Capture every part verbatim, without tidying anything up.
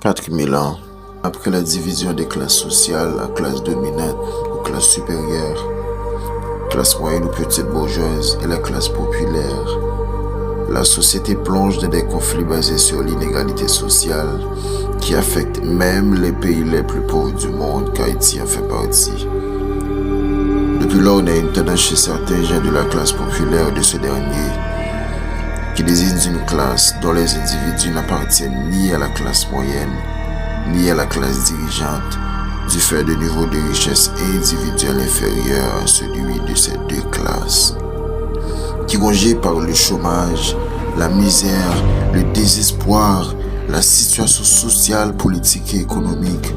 Quatre mille ans après la division des classes sociales, la classe dominante ou classe supérieure, classe moyenne ou petite bourgeoise et la classe populaire, la société plonge dans des conflits basés sur l'inégalité sociale qui affectent même les pays les plus pauvres du monde, qu'Haïti en fait partie. Depuis lors, on a une tendance chez certains gens de la classe populaire de ce dernier qui désigne une classe dont les individus n'appartiennent ni à la classe moyenne, ni à la classe dirigeante, du fait de niveaux de richesse individuelle inférieurs à celui de ces deux classes, qui, rongés par le chômage, la misère, le désespoir, la situation sociale, politique et économique,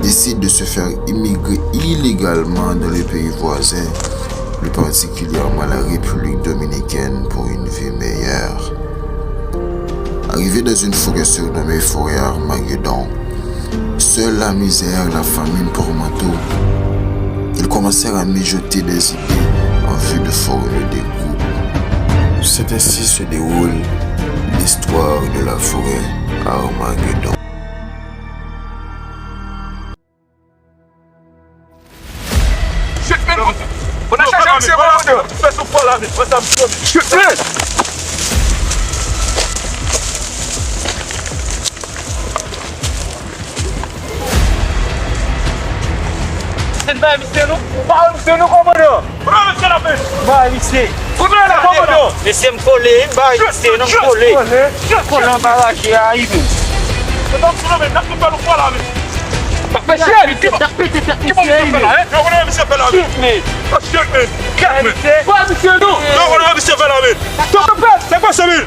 décident de se faire immigrer illégalement dans les pays voisins, plus particulièrement la République dominicaine, pour une vie meilleure. Arrivés dans une forêt surnommée forêt Armageddon, seuls la misère, la famine pour manteau, ils commencèrent à mijoter des idées en vue de former des groupes. C'est ainsi se déroule l'histoire de la forêt Armageddon. Chut, men! Fò n al chache misye, fò n al chache. Fè sou pwa la, men. Fè sa, misye. Chut, men! Se n bay misye, non? Pa misye, non, kòmandan! Pran misye la, men! Bay misye! Kote la, kòmandan? Mesye, m kole, m bay misye, non, m kole. Kole anba raje a, Ibo. Mesye, m kole, men, n ap tou fè nou fò la, men. Tapete, tapete, tapete, tapete, Ibo. Yo, kote misye fè la, men? Shit, man. Oh, shit, man. Kèt, men. Bay misye, non. Yo, kote misye fè la, men. Stop, stop, stop. Sèk pa san mil.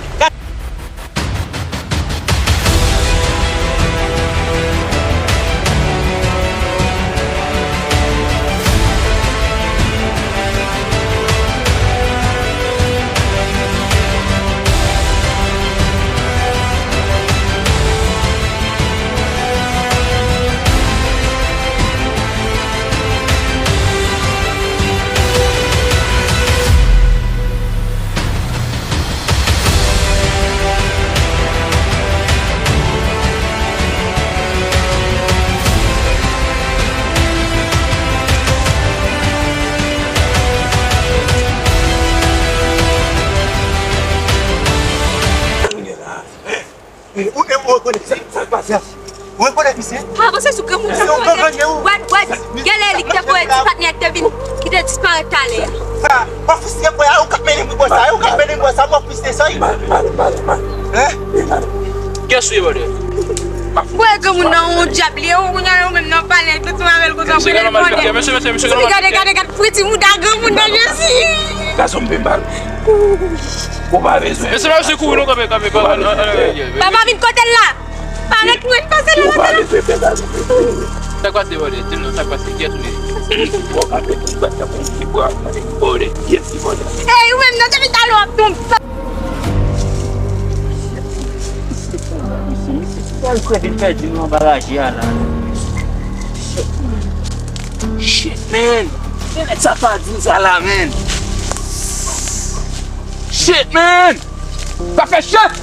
Ou, ou, ou rekonèt misye? Sa k pase? Ou rekonèt misye? Pa avanse sou granmoun nan, wad, wad. Genlè li k te voye ti patnè k te vin, ki te disparèt talè a. Sa, w ap fristre, frè, ou k ap mennen m bò sa, ou k ap mennen m bò sa, m ap fristre sa, wi. Mal, mal, mal, mal. Hein? Kiyès ou ye, brother? Voye granmoun nan, yon dyab li ye, ou kounye a ou menm nan palè, tout moun avè l konsa, ou prele l konnen. Mesye, mesye, mesye, gade, gade, gade, priti mouda granmoun nan, Jezi. Gason m fè mal. Ou pa bezwen. Mesye, pa bezwen kouri non, kanpe, kanpe, kanpe. Papa, vin kote l la. Parèt mwen pase la, pase la. Sa k pase, brother? Di m non, sa k pase? Kiyès ou ye? Ey, ou menm nan, depi talè w ap tonbe. Misye, misye, misye, misye, misye, misye, misye, misye, Shit, man! Kè nèg sa pa di m sa la, man! Shit, man! Sa fè shit!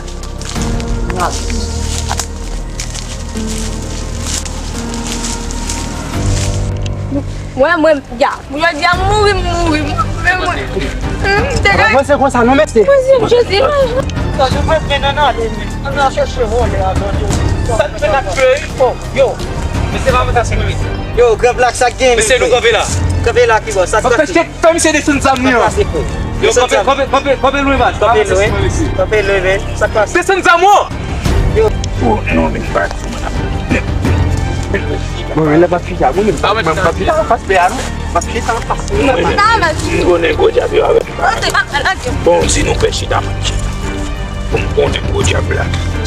Mwen, mwen, ya. Jodi a m mouri, m mouri, m mouri, mwen. Avanse konsa non, mesye. Mwen se Jezi, mwen. Sa, nou mèt men nan ale, men. Ann al chèche vòlè a, tande. Sa nou fè n ap fè, wi? Oh, yo. Mesye, pa mete sekirite. Yo, Gran Blak, sa k gen, mesye? Mesye, nou kanpe la. Kanpe la, ki bò? Sa k pase? Fè misye desann zam li an. Sa k pase, frè? Yo, kanpe, kanpe, kanpe, kanpe lwen, man. Kanpe lwen. Kanpe lwen, men. Sa k pase? Desann zam ou an! Yo. Oh, non, men, pa Bon, men lè m ap fini a, mwen menm, mwen m ap fini anfas pè a, non? M ap fini anfas pè a. Mwen menm, m konnen gwo dyab yo avèk li. Bon, si nou fè chita, mwen chita. Bon, m konnen gwo dyab la.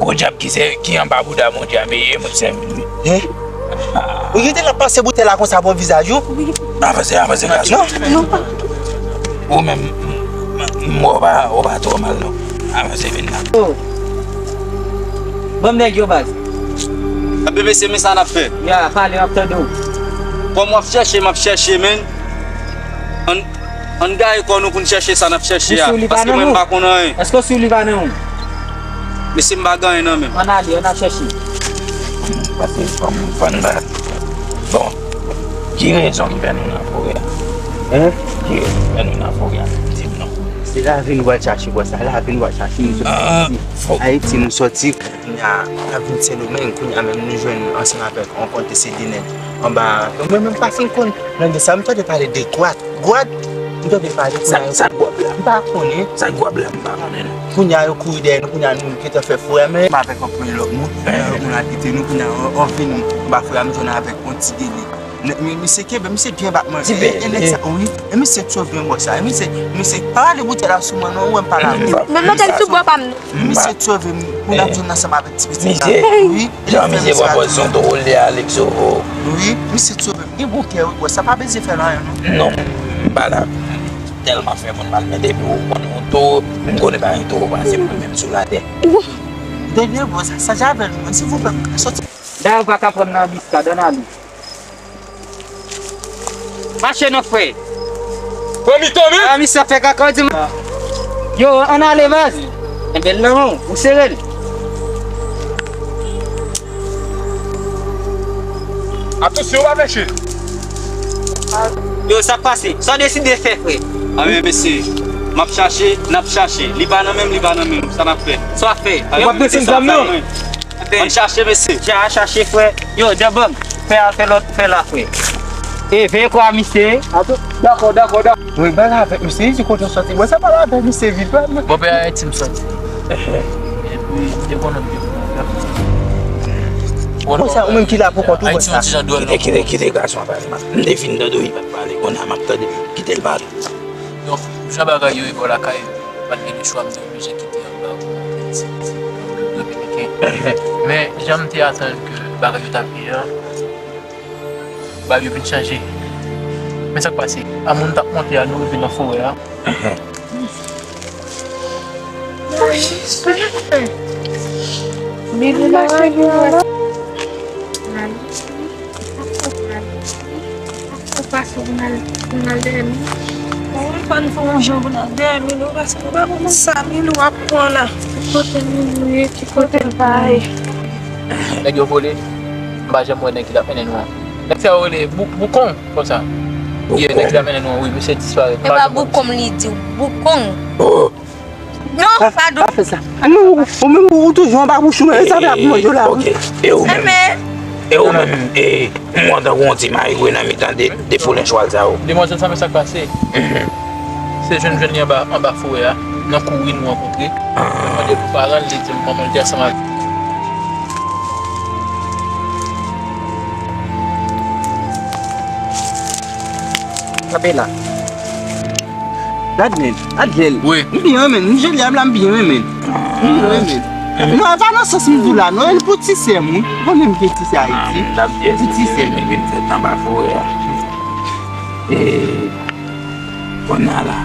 Gwo dyab ki se, ki anba bouda Bondye a, m ye, m ap sèvi l wi. Hein? Ou rete la pase boutèy la konsa bon vizaj ou? Avanse, avanse, gason. Non, non, pa. Ou menm, m, m, m, ou pa, ou pa twò mal, non. Avanse, vin la. Oh. Ban m nèg yo, baz. Ebyen, mesye, men sa n ap fè. Ya, pale, m ap tande w. Kòm w ap chèche, m ap chèche, men. Ann, ann gaye kò nou pou n chèche sa n ap chèche a. Paske mwen, m pa konn anyen. Èske w si w li pa nan ou? Mesye, m pa gen anyen nan men m. Ann ale, ann al chèche. Paske fò m, fò n ba. Bon, ki rezon ki fè nou nan forè a? Hein? Ki rezon ki fè nou nan forè a? Di m non. Se lavi nou pral chache, bòs. Se lavi nou pral chache. Nou soti Ayiti, nou soti. Kounye a, n ap vin Sendomeng, kounye a menm nou jwenn ansanm avèk yon kont se de nèg anba. Mwen menm pa fin konn, nan de sa, m tande pale de gwad. Gwad, m tande pale kounye a. Sa gwad la? M pa konnen. Sa gwad la, m pa konnen non. Kounye a yo kouri dèyè nou, kounye a nou gentan fè fou a, men m avèk yon premye lòt moun, lòt moun al kite nou, kounye a yo vini anba fou a, m jwenn avèk yon ti gele. Nèg, mi-, misye kenbe, misye byen bat mwen. Ti bèl. E, e nèg sa, wi. E misye t sove m bò sa. E misye, misye pa rale boutèy la sou mwen non, ou wè m pa la. Men mete l sou bò pa m non. Misye t sove m pou n ap jwenn ansanm avèk ti pitit la. Wi. Jan misye pran pòz yon toro lè Alexo. Wi, misye t sove m. Gen bon kè wi bò sa, pa bezwen fè l anyen non. Non, m pa la. Tèlman fè moun mal, men depi ou konn yon toro, m konnen pa gen toro pase mwen menm sou latè. Dènye bò sa, sa Javel mwen, silvouplè, soti. Dayè ou pa ka pran m nan biskad, ann ale. Mache non frè. Pran mitan men. A misye ap fè kaka w di m. Yo, ann ale baz. Enben l nan men w, ou sere l. Atansyon, w pa peche. Yo, sa k pase? Sa w deside fè, frè? Anben mesye, m ap chache, n ap chache. Li pa nan men m, li pa nan men nou. Sa n ap fè? Sa w ap fè? Ann chache mesye. Dja chache frè. Yo, dja banm. Fè a, fè lòt, fè la frè. E veye kò a misye. Dakò, dakò, dakò. Wi, bagay avèk misye, isi kote w soti. Mwen sa pale avèk misye vit. Bon, pè Ayiti m soti. Epi, m te konnen m te konnen. Konsa, ou menm ki la pou kont ou, Ayiti yon ti jan dwòl. Kite, kite, kite gason an pale, man. M te fin tande w, li pa t pale. Kounye a m ap tande, kite l pale. Donk, jan bagay yo ye bò lakay, m pa t gen lechwa, m te oblije kite anba pou monte isit. Dominiken. Men, jan m te atann ke bagay yo t ap ye a, bagay yo vin chanje. Men sa k pase, a moun t ap monte a, nou rive nan forè a. Mwen mache nan la. Ou pase pou n al, pou n al dèmi. Wi, fò n fè yon jan pou n al dèmi, nou, paske nou pa konn sa Milou ap pran la. Ki kote Milou ye, ki kote l pa ye? Nèg yo vole, m pa janm wè nèg ki t ap mennen nou an. Nèg sa yo rele Bou-, Boukon, konsa. Ye, nèg ki t ap mennen nou an, wi, misye disparèt. E pa Boukon li di, Boukon. Non, pa padon. Pa fè sa. A non, ou, ou menm ou toujou anba bouch ou, men sa fè ap manje la. Ok, e ou menm? E ou menm, e, m wè w tankou yon ti mayigwe nan mitan de, de foulen chwal sa yo. Demwazèl sa, men sa k pase. Mhm. Se jwenn, jwenn li anba, anba forè a, nan kouri nou rankontre. Mwen mande pou paran l, li di m manman l te ansanm avè l. Kanpe la. Gad men, gad jèl. Wi. M byen renmen, m jèl la, m byen renmen. M byen renmen. Non, e pa nan sans m di w la, non, e pou ti sè m, wi. Ou konnen m gen ti sè Ayiti. Pou ti sè m. Li vin fèt anba forè a. E, kounye a la.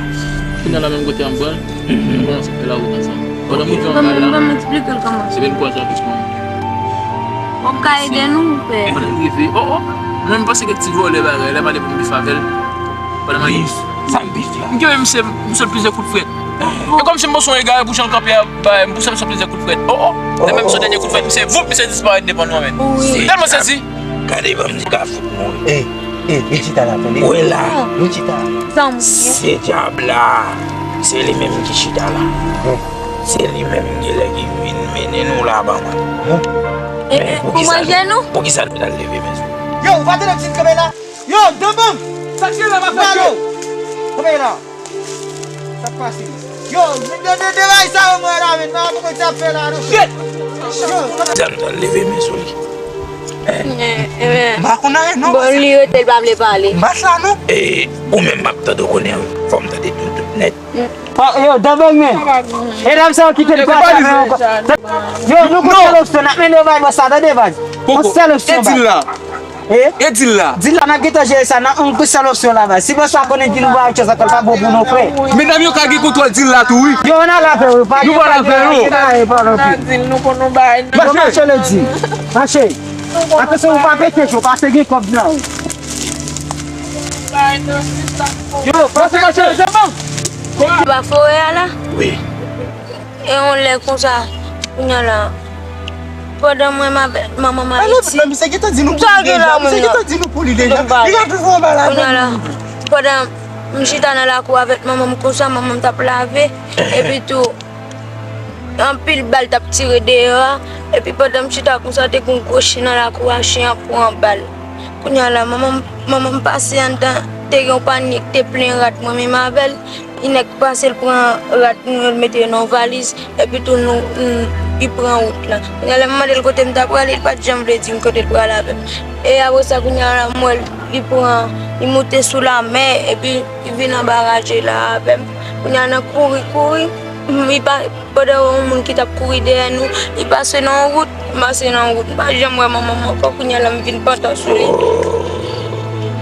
Kounye a la menm kote an pran, nou kòmanse fè lawout ansanm. Pandan m rive anba la, ban m eksplike l kòman. Se venntrwa jan plis mwen. Ou ka ede nou, pè. Pandan m rive, oh, oh. Mwen, m panse ke ti vòlè bagay, lè m ale pou m bif avè l. Pandan m ale. Bif? Sa m bif la? M kenbe misye, m sot plizyè kout frèt. E kòmsi m panse yon egare pou jan l kanpe a, bay, m panse m sot plizyè kout frèt. Oh, oh. Lè menm sot dènye kout frèt, misye, voup, misye disparèt devan nou, men. Wi. Tèlman sezi. Gade, ban m di ka fout mouri. E, e, e chita la, tande. Wè la. Nou chita. Sa m ye. Se dyab la. Se li menm ki chita la. Se li menm genlè ki vin mennen nou la, ban mwen. Men poukisa nou, poukisa nou t al leve men sou li? Yo, ou pa tande m di n kanpe la? Yo, Danbanm! Sa k gen la, m ap fè yo? Kanpe la. Sa k pase? Yo, de, de, de bagay sa yo, mwen la, men, nan, poko sa ap fè la, non. Yo, kanpe. Sa nou t al leve men sou li. M pa konn anyen, non. Bon, li rete, l pa vle pale. M pa t la, non. E, ou menm m ap tande w konnen, wi. Fò m tande tout, tout nèt. Yo, Danbanm men. E dam sa yo kite l pase avè yon kò. Yo, nou pou sèl opsyon, n ap mennen yo bay bòs la, tande, bay. Pou sèl opsyon, bay. E di l la. E? E di l la. Di l la, n ap gentan jere sa, n ap, nou pou sèl opsyon la, bay. Si bòs la konnen di nou pa fè chans ankò, l pa bon pou nou, frè. Medam yo ka gen kontwòl di l la tou, wi. Yo, ann al avè yo, pa gen pwoblèm. Nou pral avè yo. Ann al avè yo, pa anpil. Di l nou konn nou bay, non. Yo, mache, lè di. Mache. Atansyon, ou pa pete, yo, pase gen kòb nan ou. Yo, pase, mache. Ba forè a la? Wi. E yon lè konsa, kounye a la, pandan mwen m avèk manman m Ayiti. Sa gen la menm, non. Kounye a la, pandan m chita nan lakou avèk manman m konsa, manman m t ap lave, epi tou, anpil bal t ap tire deyò a, epi pandan m chita konsa, te gen yon gwo chen nan lakou a, chen an pran bal. Kounye a la, manman m, manman m pase anndan, te gen yon panye ki te plen rad, mwen menm avè l, Yon nèg pase, l pran rad nou yo, l mete yo nan yon valiz, epi tou nou, nou, li pran wout la. Kounye a, lè m mande l kote m ta prale, li pa t janm vle di m kote l prale avè m. E apre sa, kounye a, m wè l, li pran, li moute sou lamè, epi li vin anba raje la avè m. Kounye a, nan kouri, kouri, m, li pa, pandan yon moun ki t ap kouri dèyè nou, li pase nan yon wout, m pase nan yon wout. M pa janm wè manman m ankò, kounye a la m vin pantan sou li. Oh,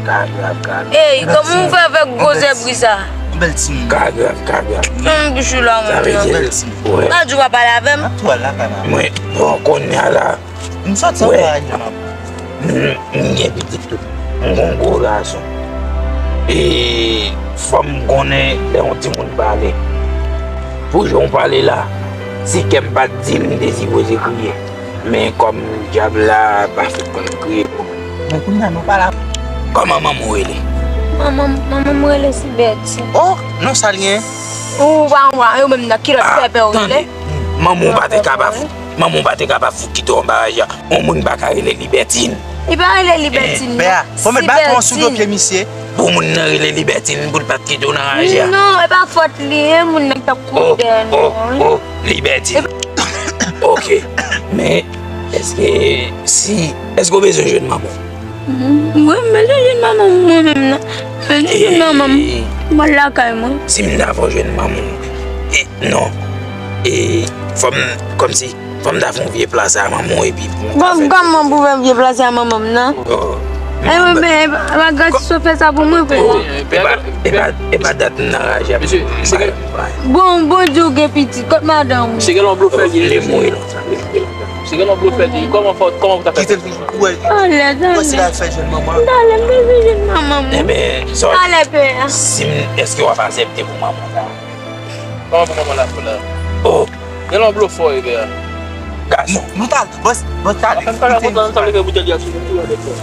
ka grav, ka grav. Ey, kòman w fè avèk gwo zèbri sa? Yon bèl timoun. Ka grav, ka grav. Fèmen bouch ou la, moun nan. Sa vle di, wè. Pa di w pa pale avè m. Mwen, bon, kounye a la, M sòti anba a, m, m gen pitit tou. M gon gwo gason. E fò m konnen lè yon timoun pale. Pou jan w pale la, si kè m pa t di m te sipoze kriye. Men kòm dyab la pa fèk konn kriye. Men kounye a nou pale. Kòman manman w rele? Manman, manman m rele Sibèti. Oh, non sa l gen? Ou pa wè, yo menm nan kilòt pèpè w rele. Tande, manman w pa te kapab, manman w pa te kapab fout kite w anba raje a. Yon moun pa ka rele Libètin. Li pa rele Libètin, non. Pè a, fò mèt bat yon soud o pye misye. Pou moun nan rele Libètin, pou l pa t kite w nan raje a. Non, e pa fòt li, e moun nan k t ap kouri dèyè nou an, wi. Oh, oh, oh, Libètin. Ok. Men, èske, si, èske w bezwen jwenn manman w? Wi, m bezwen jwenn manman m mwen menm nan. M bezwen jwenn manman m. Mwen lakay mwen. Si m ta fè w jwenn manman w. E, non. E, fò m, kòmsi, fò m ta fè yon vye plas a manman w epi pou m ka fè. Kòman pou fè vye plas a manman m nan? Oh. E wi, men, e pa, e pa gratis w fè sa pou mwen, frè. Oh, e pa, e pa, e pa dat m nan raje a. Mesye, se ke. Bon, Bondye w gen pitit. Kot madanm ou? Se gen yon blofè li ye. Li mouri lontan. Se gen yon blofè li ye. Kòman fò, kòman pou ta fè? Kite l vin. Alè, talè. Talè, m bezwen jwenn manman m. Enben, sa w di, talè, pè a. Si m, èske w ap aksepte pou manman sa? Kòman pou manman la fè la? Oh. Gen yon blofè, pè a. Gas. Nou, nou ta, bòs, bòs, talè. Anfen, pa kontan, nou ta leve boutèy li a sou nou, tou avèk yo.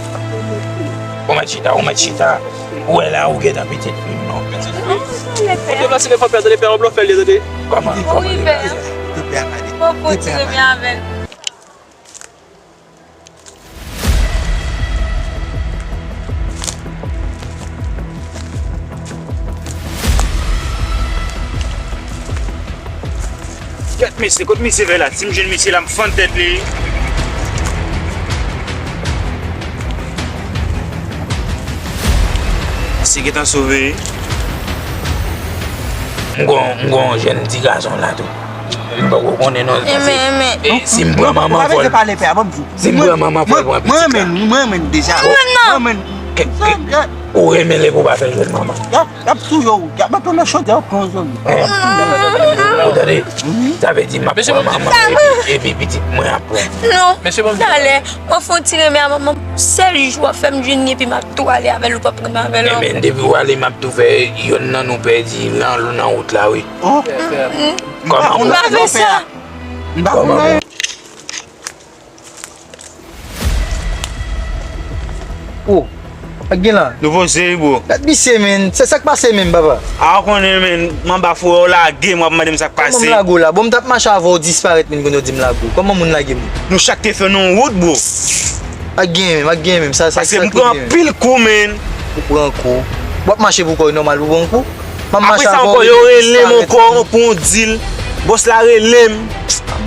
Ou mèt chita, ou mèt chita. Ou wè la, ou gentan pitit fi m, non. Talè, pè a. Ou deplase lè fò pè a, tande pè a, yon blofè li ye, tande. Kòman, kòman li pase? Wi, pè a. Fò w kontinye byen avè l. Mesye, kot misye fè la? Si m jwenn misye la, m fann tèt li. Misye gentan sove. M gon, m gon jèn ti gason la tou. M poko konnen non. Enmen, enmen. Si m pran manman fò l. Si m pran manman fò l pran pitit la. Mwen renmen, mwen renmen deja. Mwen renmen non. Ou renmen lè pou pa fè l jwenn manman. Y ap touye w. Y ap mete w nan chodyè, w pran zòn. Ou tande? Sa vle di m ap pran manman epi, epi pitit mwen ap pran. Non. Talè, mwen fè yon ti renmen a manman m. Sèl jou w ap fè m jwenn li epi m ap tou ale avè l, ou p ap renmen avè l ankò. Enben, depi w ale, m ap tou fè yonn nan nou pèdi nan, nan wout la, wi. Kòman? M pa vle sa. Kòman? Oh, sa k gen la? Nouvo seri, bro. Gad misye, men. Se sa k pase menm, papa? A, w konnen, men, m anba fò, w lage m, w ap mande m sa k pase. Kòman m lage w la? Bon, m t ap mache avè w disparèt, men kounye w di m lage w. Kòman moun lage moun? Nou chak te fè nan wout, bro. Ak gen menm, ak gen menm. Sa, sa, paske m pran anpil kou, men. Ou pran kou. W ap mache pou kò w nòmal pou pran kou? M ap mache avè w. Apre sa ankò, yo rele m ankò pou yon dil. Bòs la rele m.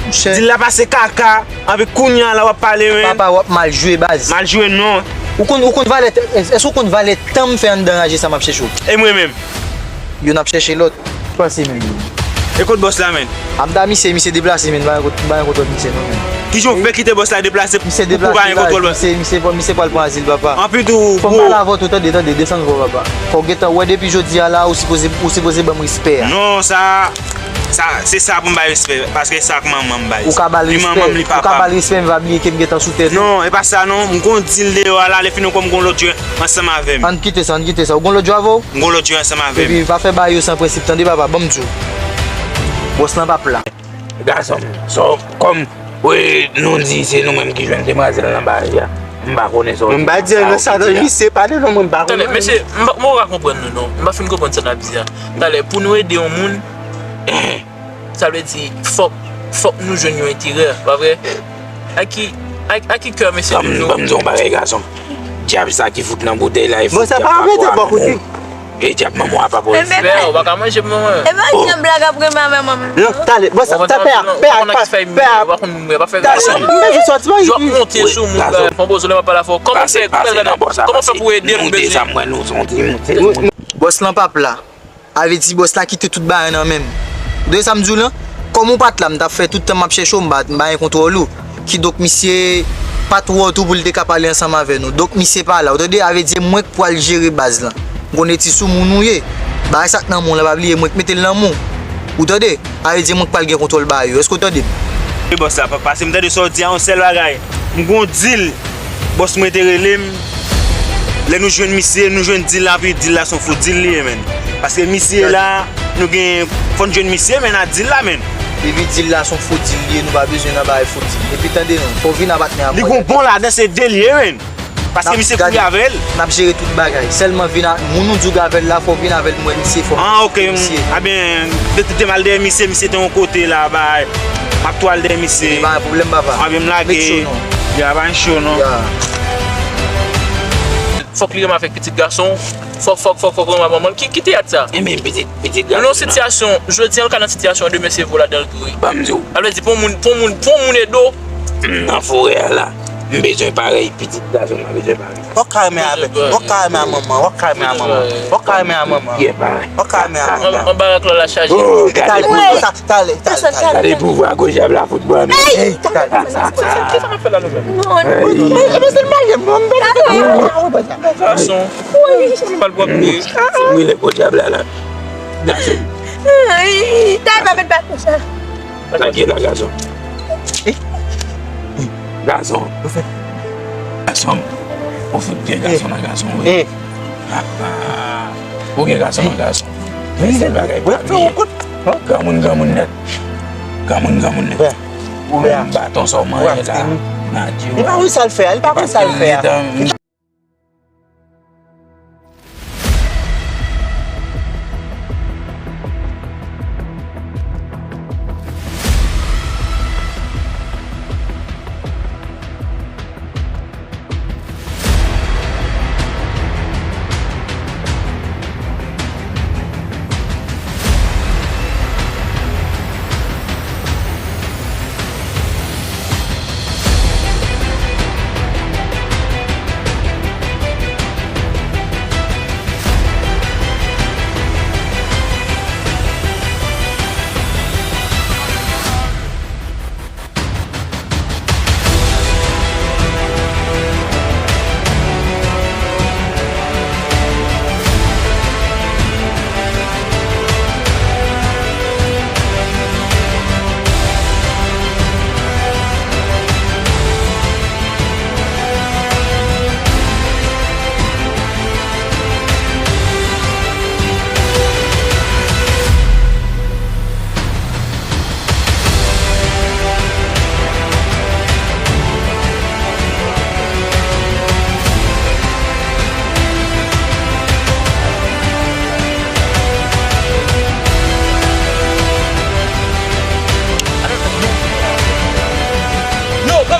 Monchè. Dil la pase kaka. Anpi kounye a la w ap pale, men. Papa, w ap mal jwe, baz. Mal jwe, non. Ou konn, ou konn valè, èske w konn valè tan m fè anndan raje sa m ap chèche w? E mwen menm? Youn ap chèche lòt. Panse menm. E kot bòs la, men? A m ta misye, misye deplase, men, m pa gen kont-, m pa gen kontwòl misye, non, men. Kijan w fè kite bòs la deplase pou, pou pa gen kontwòl, bòs? Misye, misye, misye pral pran azil, papa. Anpi tou, fò m pale avè w tou, tande, tande, desann vwa, papa. Fò w gentan wè depi jodi a la, ou sipoze, ou sipoze ban m respè a. Non, sa, sa, se sa pou m bay respè, paske sa ak manman m bay. Ou ka ba l respè, ou ka ba l respè, men pa bliye ke m gentan sou tèt ou. Non, e pa sa non, m gon dil deyò a la, lè fini ankò m gon lòt jwè ansanm avè m. Ann kite sa, ann kite sa. Ou gon lòt jwè avè w? M gon lòt jwè ansanm avè m. Epi pa fè bagay yo san prensip, tande, papa, ban m di w. Bòs lan p ap la. Gason m, so, kòm, wi, nou di se nou menm ki jwenn demwazèl nan bagay la. M pa konnen sa w di. Mwen m pa di anyen nan sa non, misye pale non, mwen m pa konnen. Tande, mesye, m pa, mwen pa konprann nou non. M pa fin konprann sa n ap di a. Talè, pou nou ede yon moun, sa vle di, fòk, fòk nou jwenn yon enterè, pa vre? A ki, a, a ki kè mesye di nou? Ban m di yon bagay, gason m. Dyab sa ki fout nan boutèy la, e fout dyab pa pran. E dyab manman w ap ap. Frè, ou pa ka manje pou mwen. E pa jan blag ap renmen avè manman. Non, talè, bon, sa, sa pè a, pè a, pè a. Ou pa konn ki fè mwen, ou pa konn mwen, pa fè gade. M bezwen sòti, mwen. Jòk monte sou moun, bagay, fon bozo lè m ap pale avè w. Kòman fè, kòman fè pou ede m bezwen? Bòs lan p ap la. A vle di bòs la kite tout bagay nan men m. Ou tande sa m di w lan? Kòm ou pa t la, m t ap fè tout tan m ap chèche w, m pa, m pa gen kontwòl ou. Kidonk misye pa t wè w tou pou l te ka pale ansanm avè nou. Donk misye pa la. Ou tande? A vle di mwen k pral jere baz lan. M konnen ti soumoun ou ye. Bagay sa k nan men w la, pa bliye mwen k mete l nan men w. Ou tande? A vle di mwen k pral gen kontwòl bagay yo. Èske w tande m? Wi bòs la, pa, paske m tande sa w di a yon sèl bagay. M gon dil. Bòs mwen te rele m. Lè nou jwenn misye, nou jwenn dil la, epi dil la se yon fo dil li ye, menn. Paske misye la, nou gen, fò n jwenn misye, menn, a dil la, menn. Epi dil la se yon fo dil li ye, nou pa bezwen nan bagay fo dil. Epi tande non, fò w vin a patnè a mwen. Li gon bon ladan, se de li ye, menn. Paske misye kouri avè l. N ap jere tout bagay. Sèlman vin a, moun ou di w gen avè l la, fò w vin avè l, mwen, misye, fò m. Ah, ok. Ebyen, de, de, de m al dèyè misye, misye te yon kote la, bay. M ap tou al dèyè misye. Ebyen, pa gen pwoblèm, papa. Ebyen, m lage. Met cho non. Ya, pa gen cho, non. Ya. Fòk li renmen avèk pitit gason. Fòk, fòk, fòk, fòk renmen manman l. Ki, ki teyat sa? Ebyen, pitit, pitit gason. Nan yon sitiyasyon, jodi a, l ka nan sitiyasyon, demen se vo ladan l tou, wi. Ban m di w. Sa vle di, pou yon moun, pou yon moun, pou yon moun ede w. M nan forè a la. M bezwen parèy, pitit gason m nan bezwen parèy. Ou ka renmen avè, ou ka renmen a manman, ou ka renmen a manman, ou ka renmen a manman. Ou ka renmen a manman. An, an barak la, la chaje. Oh, gade pouvwa. Talè, talè, talè. Gade pouvwa gwo dyab la fout ban nou. Ey, talè. Kisa n ap fè la nou menm? Ey. Gason. Wi. Sa nou pral pran pye. Wi, le gwo dyab la la. Gason. Ey, talè pa met bak konsa. Sa k ye la, gason? Gason. Gason. Ou fout gen gason nan gason, wi. Ah, ah. Ou gen gason nan gason. Fè sèl bagay pa bliye. Granmoun, granmoun nèt. Granmoun, granmoun nèt. Ou menm baton sa w manyen la. N a di w. Li pa konn sa l fè a, li pa konn sa l fè a.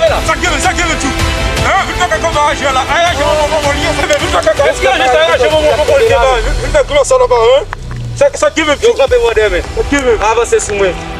Sa k gen menm, sa k gen menm tou? Hein? Vin fè kaka anba raje a la. Ay, raje mwen poko li ye, sa vin fè kaka. Èske raje sa, raje mwen poko li ye, ba? Vin fè gran sa la, ba, hein? Sa, sa k gen menm tou? Yo kanpe bò dèyè men. Sa k gen menm? Avanse sou mwen.